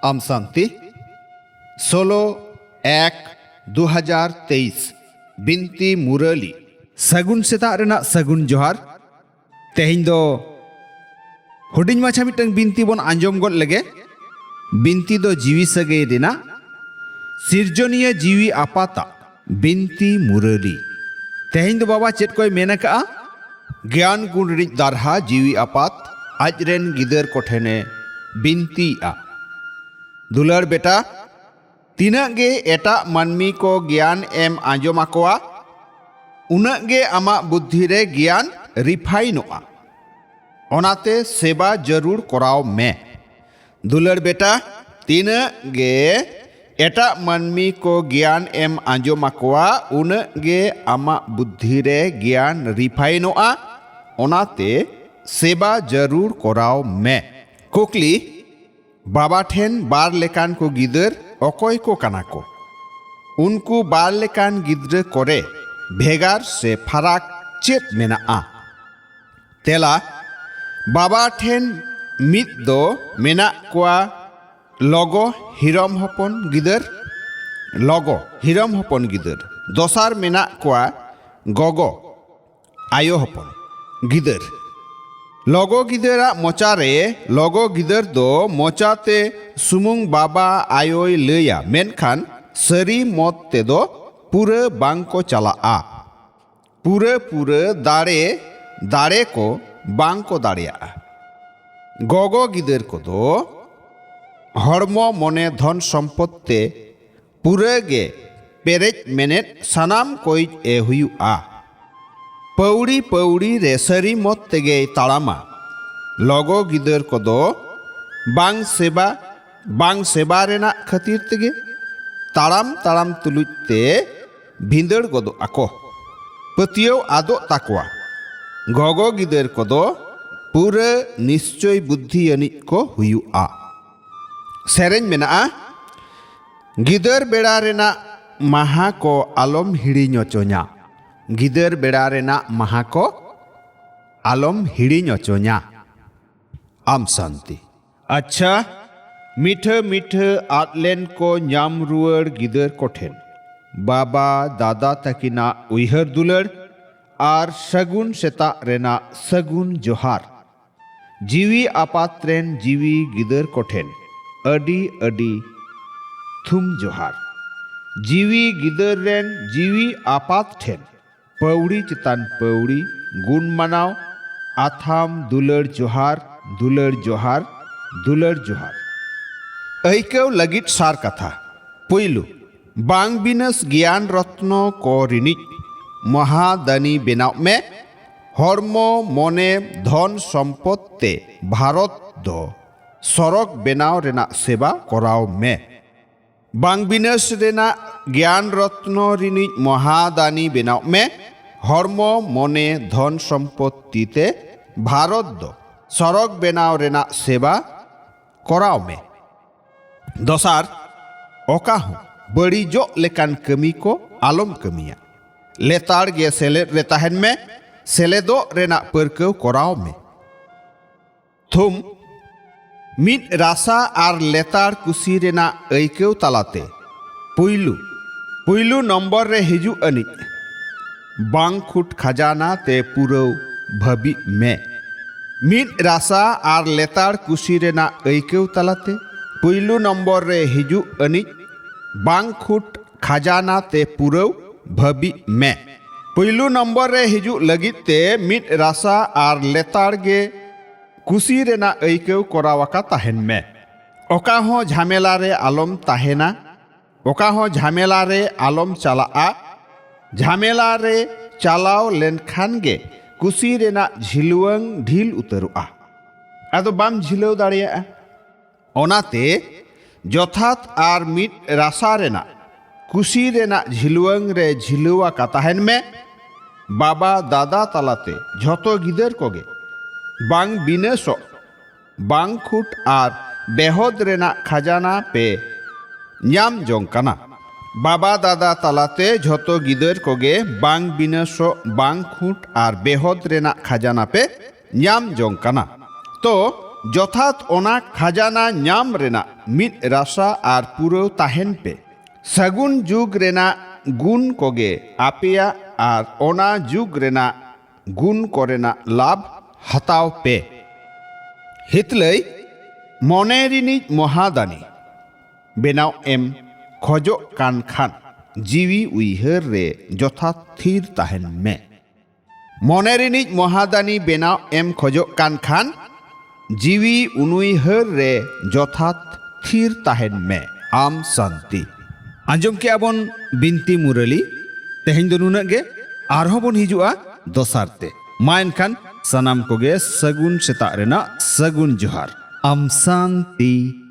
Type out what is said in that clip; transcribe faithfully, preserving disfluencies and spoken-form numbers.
ᱟᱢ ᱥᱟᱱᱛᱤ, ᱥᱳᱞᱳ ᱮᱠ ᱫᱩ ᱦᱟᱡᱟᱨ ᱛᱮᱭᱤᱥ, ᱵᱤᱱᱛᱤ ᱢᱩᱨᱟᱹᱞᱤ᱾ ᱥᱟᱹᱜᱩᱱ ᱥᱮᱛᱟᱜ ᱨᱮᱱᱟᱜ ᱥᱟᱹᱜᱩᱱ ᱡᱚᱦᱟᱨ᱾ ᱛᱮᱦᱮᱧ ᱫᱚ ᱦᱩᱰᱤᱧ ᱢᱟᱪᱷᱟ ᱢᱤᱫᱴᱟᱝ ᱵᱤᱱᱛᱤ ᱵᱚᱱ ᱟᱸᱡᱚᱢ ᱜᱚᱫ ᱞᱮᱜᱮ᱾ ᱵᱤᱱᱛᱤ ᱫᱚ ᱡᱤᱣᱤ ᱥᱟᱹᱜᱟᱹᱭ ᱨᱮᱱᱟᱜ ᱥᱤᱨᱡᱚᱱᱤᱭᱟᱹ ᱡᱤᱣᱤ ᱟᱯᱟᱛᱟᱜ ᱵᱤᱱᱛᱤ ᱢᱩᱨᱟᱹᱞᱤ᱾ ᱛᱮᱦᱮᱧ ᱫᱚ ᱵᱟᱵᱟ ᱪᱮᱫ ᱠᱚᱭ ᱢᱮᱱ ᱟᱠᱟᱜᱼᱟ? ᱜᱮᱭᱟᱱ ᱜᱩᱱ ᱨᱤᱱᱤᱡ ᱫᱟᱨᱦᱟ ᱡᱤᱣᱤ ᱟᱯᱟᱛ ᱟᱡ ᱨᱮᱱ ᱜᱤᱫᱟᱹᱨ ᱠᱚᱴᱷᱮᱱᱮ ᱵᱤᱱᱛᱤᱭᱮᱜᱼᱟ᱾ ᱫᱩᱞᱟᱹᱲ ᱵᱮᱴᱟ, ᱛᱤᱱᱟᱹᱜ ᱜᱮ ᱮᱴᱟᱜ ᱢᱟᱹᱱᱢᱤ ᱠᱚ ᱜᱮᱭᱟᱱ ᱮᱢ ᱟᱸᱡᱚᱢ ᱟᱠᱚᱣᱟ, ᱩᱱᱟᱹᱜ ᱜᱮ ᱟᱢᱟᱜ ᱵᱩᱫᱽᱫᱷᱤ ᱨᱮ ᱜᱮᱭᱟᱱ ᱨᱤᱯᱷᱟᱭᱤᱱᱚᱜᱼᱟ᱾ ᱚᱱᱟᱛᱮ ᱥᱮᱵᱟ ᱡᱟᱹᱨᱩᱲ ᱠᱚᱨᱟᱣ ᱢᱮ᱾ ᱫᱩᱞᱟᱹᱲ ᱵᱮᱴᱟ, ᱛᱤᱱᱟᱹᱜ ᱜᱮ ᱮᱴᱟᱜ ᱢᱟᱹᱱᱢᱤ ᱠᱚ ᱜᱮᱭᱟᱱ ᱮᱢ ᱟᱸᱡᱚᱢ ᱟᱠᱚᱣᱟ, ᱩᱱᱟᱹᱜ ᱜᱮ ᱟᱢᱟᱜ ᱵᱩᱫᱽᱫᱷᱤ ᱨᱮ ᱜᱮᱭᱟᱱ ᱨᱤᱯᱷᱟᱭᱤᱱᱚᱜᱼᱟ᱾ ᱚᱱᱟᱛᱮ ᱥᱮᱵᱟ ᱡᱟᱹᱨᱩᱲ ᱠᱚᱨᱟᱣ ᱢᱮ᱾ ᱠᱩᱠᱞᱤ, ᱵᱟᱵᱟ ᱴᱷᱮᱱ ᱵᱟᱨ ᱞᱮᱠᱟᱱ ᱠᱚ ᱜᱤᱫᱟᱹᱨ ᱚᱠᱚᱭ ᱠᱚ ᱠᱟᱱᱟ ᱠᱚ? ᱩᱱᱠᱩ ᱵᱟᱨ ᱞᱮᱠᱟᱱ ᱜᱤᱫᱽᱨᱟᱹ ᱠᱚᱨᱮ ᱵᱷᱮᱜᱟᱨ ᱥᱮ ᱯᱷᱟᱨᱟᱠ ᱪᱮᱫ ᱢᱮᱱᱟᱜᱼᱟ? ᱛᱮᱞᱟ, ᱵᱟᱵᱟ ᱴᱷᱮᱱ ᱢᱤᱫ ᱫᱚ ᱢᱮᱱᱟᱜ ᱠᱚᱣᱟ ᱞᱚᱜᱚ ᱦᱤᱨᱚᱢ ᱦᱚᱯᱚᱱ ᱜᱤᱫᱟᱹᱨ, ᱞᱚᱜᱚ ᱦᱤᱨᱚᱢ ᱦᱚᱯᱚᱱ ᱜᱤᱫᱟᱹᱨ᱾ ᱫᱚᱥᱟᱨ ᱢᱮᱱᱟᱜ ᱠᱚᱣᱟ ᱜᱚᱜᱚ ᱟᱭᱳ ᱦᱚᱯᱚᱱ ᱜᱤᱫᱟᱹᱨ᱾ ᱞᱚᱜᱚ ᱜᱤᱫᱟᱹᱨᱟᱜ ᱢᱚᱪᱟ ᱨᱮ, ᱞᱚᱜᱚ ᱜᱤᱫᱟᱹᱨ ᱫᱚ ᱢᱚᱪᱟ ᱛᱮ ᱥᱩᱢᱩᱝ ᱵᱟᱵᱟ ᱟᱭᱳᱭ ᱞᱟᱹᱭᱟ, ᱢᱮᱱᱠᱷᱟᱱ ᱥᱟᱹᱨᱤ ᱢᱚᱛ ᱛᱮᱫᱚ ᱯᱩᱨᱟᱹ ᱵᱟᱝ ᱠᱚ ᱪᱟᱞᱟᱜᱼᱟ᱾ ᱯᱩᱨᱟᱹ ᱯᱩᱨᱟᱹ ᱫᱟᱲᱮ, ᱫᱟᱲᱮ ᱠᱚ ᱵᱟᱝ ᱠᱚ ᱫᱟᱲᱮᱭᱟᱜᱼᱟ᱾ ᱜᱚᱜᱚ ᱜᱤᱫᱟᱹᱨ ᱠᱚᱫᱚ ᱦᱚᱲᱢᱚ, ᱢᱚᱱᱮ, ᱫᱷᱚᱱ ᱥᱚᱢᱯᱚᱫ ᱛᱮ ᱯᱩᱨᱟᱹ ᱜᱮ ᱯᱮᱨᱮᱡ ᱢᱮᱱᱮᱫ ᱥᱟᱱᱟᱢ ᱠᱚᱭᱤᱡ ᱮ ᱦᱩᱭᱩᱜᱼᱟ᱾ ᱯᱟᱹᱣᱲᱤ ᱯᱟᱹᱣᱲᱤ ᱨᱮ ᱥᱟᱹᱨᱤ ᱢᱚᱛ ᱛᱮᱜᱮᱭ ᱛᱟᱲᱟᱢᱟ᱾ ᱞᱚᱜᱚ ᱜᱤᱫᱟᱹᱨ ᱠᱚᱫᱚ ᱵᱟᱝ ᱥᱮᱵᱟ, ᱵᱟᱝ ᱥᱮᱵᱟ ᱨᱮᱱᱟᱜ ᱠᱷᱟᱹᱛᱤᱨ ᱛᱮᱜᱮ ᱛᱟᱲᱟᱢ ᱛᱟᱲᱟᱢ ᱛᱩᱞᱩᱡ ᱛᱮ ᱵᱷᱤᱸᱫᱟᱹᱲ ᱜᱚᱫᱚᱜ ᱟᱠᱚ᱾ ᱯᱟᱹᱛᱭᱟᱹᱣ ᱟᱫᱚᱜ ᱛᱟᱠᱚᱣᱟ᱾ ᱜᱚᱜᱚ ᱜᱤᱫᱟᱹᱨ ᱠᱚᱫᱚ ᱯᱩᱨᱟᱹ ᱱᱤᱥᱪᱚᱭ ᱵᱩᱫᱽᱫᱷᱤ ᱟᱹᱱᱤᱡ ᱠᱚ ᱦᱩᱭᱩᱜᱼᱟ᱾ ᱥᱮᱨᱮᱧ ᱢᱮᱱᱟᱜᱼᱟ, ᱜᱤᱫᱟᱹᱨ ᱵᱮᱲᱟ ᱨᱮᱱᱟᱜ ᱢᱟᱦᱟ ᱠᱚ ᱟᱞᱚᱢ ᱦᱤᱲᱤᱧ ᱚᱪᱚᱧᱟ᱾ ᱜᱤᱫᱟᱹᱨ ᱵᱮᱲᱟ ᱨᱮᱱᱟᱜ ᱢᱟᱦᱟ ᱠᱚ ᱟᱞᱚᱢ ᱦᱤᱲᱤᱧ ᱚᱪᱚᱧᱟ᱾ ᱟᱢ ᱥᱟᱱᱛᱤ᱾ ᱟᱪᱪᱷᱟ, ᱢᱤᱴᱷᱟᱹ ᱢᱤᱴᱷᱟᱹ ᱟᱫ ᱞᱮᱱ ᱠᱚ ᱧᱟᱢ ᱨᱩᱣᱟᱹᱲ ᱜᱤᱫᱟᱹᱨ ᱠᱚᱴᱷᱮᱱ ᱵᱟᱵᱟ ᱫᱟᱫᱟ ᱛᱟᱹᱠᱤᱱᱟᱜ ᱩᱭᱦᱟᱹᱨ ᱫᱩᱞᱟᱹᱲ ᱟᱨ ᱥᱟᱹᱜᱩᱱ ᱥᱮᱛᱟᱜ ᱨᱮᱱᱟᱜ ᱥᱟᱹᱜᱩᱱ ᱡᱚᱦᱟᱨ᱾ ᱡᱤᱣᱤ ᱟᱯᱟᱛ ᱨᱮᱱ ᱡᱤᱣᱤ ᱜᱤᱫᱟᱹᱨ ᱠᱚᱴᱷᱮᱱ ᱟᱹᱰᱤ ᱟᱹᱰᱤ ᱛᱷᱩᱢ ᱡᱚᱦᱟᱨ᱾ ᱡᱤᱣᱤ ᱜᱤᱫᱟᱹᱨ ᱨᱮᱱ ᱡᱤᱣᱤ ᱟᱯᱟᱛ ᱴᱷᱮᱱ ᱯᱟᱹᱣᱲᱤ ᱪᱮᱛᱟᱱ ᱯᱟᱹᱣᱲᱤ ᱜᱩᱱ ᱢᱟᱱᱟᱣ ᱟᱛᱷᱟᱢ ᱫᱩᱞᱟᱹᱲ ᱡᱚᱦᱟᱨ, ᱫᱩᱞᱟᱹᱲ ᱡᱚᱦᱟᱨ, ᱫᱩᱞᱟᱹᱲ ᱡᱚᱦᱟᱨ᱾ ᱟᱹᱭᱠᱟᱹᱣ ᱞᱟᱹᱜᱤᱫ ᱥᱟᱨ ᱠᱟᱛᱷᱟ᱾ ᱯᱩᱭᱞᱩ, ᱵᱟᱝ ᱵᱤᱱᱟᱹᱥ ᱜᱮᱭᱟᱱ ᱨᱚᱛᱱᱚ ᱠᱚ ᱨᱤᱱᱤᱡ ᱢᱚᱦᱟᱫᱟᱱᱤ ᱵᱮᱱᱟᱣ ᱢᱮ᱾ ᱦᱚᱲᱢᱚ, ᱢᱚᱱᱮ, ᱫᱷᱚᱱ ᱥᱚᱢᱯᱚᱫ ᱛᱮ ᱵᱷᱟᱨᱚᱛ ᱫᱚ ᱥᱚᱨᱚᱜ ᱵᱮᱱᱟᱣ ᱨᱮᱱᱟᱜ ᱥᱮᱵᱟ ᱠᱚᱨᱟᱣ ᱢᱮ᱾ ᱵᱟᱝ ᱵᱤᱱᱟᱹᱥ ᱨᱮᱱᱟᱜ ᱜᱮᱭᱟᱱ ᱨᱚᱛᱱᱚ ᱨᱤᱱᱤᱡ ᱢᱚᱦᱟᱫᱟᱱᱤ ᱵᱮᱱᱟᱣ ᱢᱮ᱾ ᱦᱚᱲᱢᱚ, ᱢᱚᱱᱮ, ᱫᱷᱚᱱ ᱥᱚᱢᱯᱚᱛᱛᱤ ᱛᱮ ᱵᱷᱟᱨᱚᱛ ᱫᱚ ᱥᱚᱨᱚᱜ ᱵᱮᱱᱟᱣ ᱨᱮᱱᱟᱜ ᱥᱮᱵᱟ ᱠᱚᱨᱟᱣ ᱢᱮ᱾ ᱫᱚᱥᱟᱨ, ᱚᱠᱟ ᱦᱚᱸ ᱵᱟᱹᱲᱤᱡᱚᱜ ᱞᱮᱠᱟᱱ ᱠᱟᱹᱢᱤ ᱠᱚ ᱟᱞᱚᱢ ᱠᱟᱹᱢᱤᱭᱟ᱾ ᱞᱮᱛᱟᱲ ᱜᱮ ᱥᱮᱞᱮᱫ ᱨᱮ ᱛᱟᱦᱮᱱ ᱢᱮ᱾ ᱥᱮᱞᱮᱫᱚᱜ ᱨᱮᱱᱟᱜ ᱯᱟᱹᱨᱠᱟᱹᱣ ᱠᱚᱨᱟᱣ ᱢᱮ᱾ ᱛᱷᱩᱢ, ᱢᱤᱫ ᱨᱟᱥᱟ ᱟᱨ ᱞᱮᱛᱟᱲ ᱠᱩᱥᱤ ᱨᱮᱱᱟᱜ ᱟᱹᱭᱠᱟᱹᱣ ᱛᱟᱞᱟᱛᱮ ᱯᱩᱭᱞᱩ, ᱯᱩᱭᱞᱩ ᱱᱚᱢᱵᱚᱨ ᱨᱮ ᱦᱤᱡᱩᱜ ᱟᱹᱱᱤᱡ ᱵᱟᱝ ᱠᱷᱩᱴ ᱠᱷᱟᱡᱟᱱᱟ ᱛᱮ ᱯᱩᱨᱟᱹᱣ ᱵᱷᱟᱹᱵᱤᱜ ᱢᱮ᱾ ᱢᱤᱫ ᱨᱟᱥᱟ ᱟᱨ ᱞᱮᱛᱟᱲ ᱠᱩᱥᱤ ᱨᱮᱱᱟᱜ ᱟᱹᱭᱠᱟᱹᱣ ᱛᱟᱞᱟᱛᱮ ᱯᱩᱭᱞᱩ ᱱᱚᱢᱵᱚᱨ ᱨᱮ ᱦᱤᱡᱩᱜ ᱟᱹᱱᱤᱡ ᱵᱟᱝ ᱠᱷᱩᱴ ᱠᱷᱟᱡᱟᱱᱟ ᱛᱮ ᱯᱩᱨᱟᱹᱣ ᱵᱷᱟᱹᱵᱤᱜ ᱢᱮ᱾ ᱯᱩᱭᱞᱩ ᱱᱚᱢᱵᱚᱨ ᱨᱮ ᱦᱤᱡᱩᱜ ᱞᱟᱹᱜᱤᱫ ᱛᱮ ᱢᱤᱫ ᱨᱟᱥᱟ ᱟᱨ ᱞᱮᱛᱟᱲ ᱜᱮ ᱠᱩᱥᱤ ᱨᱮᱱᱟᱜ ᱟᱹᱭᱠᱟᱹᱣ ᱠᱚᱨᱟᱣ ᱟᱠᱟ ᱛᱟᱦᱮᱱ ᱢᱮ᱾ ᱚᱠᱟ ᱦᱚᱸ ᱡᱷᱟᱢᱮᱞᱟ ᱨᱮ ᱟᱞᱚᱢ ᱛᱟᱦᱮᱱᱟ, ᱚᱠᱟ ᱦᱚᱸ ᱡᱷᱟᱢᱮᱞᱟ ᱨᱮ ᱟᱞᱚᱢ ᱪᱟᱞᱟᱜᱼᱟ᱾ ᱡᱷᱟᱢᱮᱞᱟ ᱨᱮ ᱪᱟᱞᱟᱣ ᱞᱮᱱᱠᱷᱟᱱ ᱜᱮ ᱠᱩᱥᱤ ᱨᱮᱱᱟᱜ ᱡᱷᱤᱞᱣᱟᱹᱝ ᱰᱷᱤᱞ ᱩᱛᱟᱹᱨᱚᱜᱼᱟ᱾ ᱟᱫᱚ ᱵᱟᱢ ᱡᱷᱤᱞᱟᱹᱣ ᱫᱟᱲᱮᱭᱟᱜᱼᱟ᱾ ᱚᱱᱟᱛᱮ ᱡᱚᱛᱷᱟᱛ ᱟᱨ ᱢᱤᱫ ᱨᱟᱥᱟ ᱨᱮᱱᱟᱜ ᱠᱩᱥᱤ ᱨᱮᱱᱟᱜ ᱡᱷᱤᱞᱣᱟᱹᱝ ᱨᱮ ᱡᱷᱤᱞᱟᱹᱣ ᱟᱠᱟ ᱛᱟᱦᱮᱱ ᱢᱮ᱾ ᱵᱟᱵᱟ ᱫᱟᱫᱟ ᱛᱟᱞᱟᱛᱮ ᱡᱷᱚᱛᱚ ᱜᱤᱫᱟᱹᱨ ᱠᱚᱜᱮ ᱵᱟᱝ ᱵᱤᱱᱟᱹᱥᱚᱜ, ᱵᱟᱝ ᱠᱷᱩᱴ ᱟᱨ ᱵᱮᱦᱚᱫ ᱨᱮᱱᱟᱜ ᱠᱷᱟᱡᱟᱱᱟ ᱯᱮ ᱧᱟᱢ ᱡᱚᱝ ᱠᱟᱱᱟ᱾ ᱵᱟᱵᱟ ᱫᱟᱫᱟ ᱛᱟᱞᱟᱛᱮ ᱡᱷᱚᱛᱚ ᱜᱤᱫᱟᱹᱨ ᱠᱚᱜᱮ ᱵᱟᱝ ᱵᱤᱱᱟᱹᱥᱚᱜ, ᱵᱟᱝ ᱠᱷᱩᱴ ᱟᱨ ᱵᱮᱦᱚᱫ ᱨᱮᱱᱟᱜ ᱠᱷᱟᱡᱟᱱᱟ ᱯᱮ ᱧᱟᱢ ᱡᱚᱝ ᱠᱟᱱᱟ᱾ ᱛᱚ, ᱡᱚᱛᱷᱟᱛ ᱚᱱᱟ ᱠᱷᱟᱡᱟᱱᱟ ᱧᱟᱢ ᱨᱮᱱᱟᱜ ᱢᱤᱫ ᱨᱟᱥᱟ ᱟᱨ ᱯᱩᱨᱟᱹᱣ ᱛᱟᱦᱮᱱ ᱯᱮ᱾ ᱥᱟᱹᱜᱩᱱ ᱡᱩᱜᱽ ᱨᱮᱱᱟᱜ ᱜᱩᱱ ᱠᱚᱜᱮ ᱟᱯᱮᱭᱟᱜ ᱟᱨ ᱚᱱᱟ ᱡᱩᱜᱽ ᱨᱮᱱᱟᱜ ᱜᱩᱱ ᱠᱚᱨᱮᱱᱟᱜ ᱞᱟᱵᱷ ᱦᱟᱛᱟᱣ ᱯᱮ᱾ ᱦᱤᱛᱞᱟᱹᱭ, ᱢᱚᱱᱮ ᱨᱤᱱᱤᱡ ᱢᱚᱦᱟᱫᱟᱱᱤ ᱵᱮᱱᱟᱣ ᱮᱢ ᱠᱷᱚᱡᱚᱜ ᱠᱟᱱ ᱠᱷᱟᱱ, ᱡᱤᱣᱤ ᱩᱭᱦᱟᱹᱨ ᱨᱮ ᱡᱚᱛᱷᱟᱛ ᱛᱷᱤᱨ ᱛᱟᱦᱮᱱ ᱢᱮ᱾ ᱢᱚᱱᱮ ᱨᱤᱱᱤᱡ ᱢᱚᱦᱟᱫᱟᱱᱤ ᱵᱮᱱᱟᱣ ᱮᱢ ᱠᱷᱚᱡᱚᱜ ᱠᱟᱱ ᱠᱷᱟᱱ, ᱡᱤᱣᱤ ᱩᱱᱩᱭᱦᱟᱹᱨ ᱨᱮ ᱡᱚᱛᱷᱟᱛ ᱛᱷᱤᱨ ᱛᱟᱦᱮᱱ ᱢᱮ᱾ ᱟᱢ ᱥᱟᱱᱛᱤ᱾ ᱟᱸᱡᱚᱢ ᱠᱮᱜᱼᱟ ᱵᱚᱱ ᱵᱤᱱᱛᱤ ᱢᱩᱨᱟᱹᱞᱤ᱾ ᱛᱮᱦᱮᱧ ᱫᱚ ᱱᱩᱱᱟᱹᱜ ᱜᱮ᱾ ᱟᱨᱦᱚᱸ ᱵᱚᱱ ᱦᱤᱡᱩᱜᱼᱟ ᱫᱚᱥᱟᱨ ᱛᱮ᱾ ᱢᱟ ᱮᱱᱠᱷᱟᱱ ᱥᱟᱱᱟᱢ ᱠᱚᱜᱮ ᱥᱟᱹᱜᱩᱱ ᱥᱮᱛᱟᱜ ᱨᱮᱱᱟᱜ ᱥᱟᱹᱜᱩᱱ ᱡᱚᱦᱟᱨ᱾ ᱟᱢ ᱥᱟᱱᱛᱤ᱾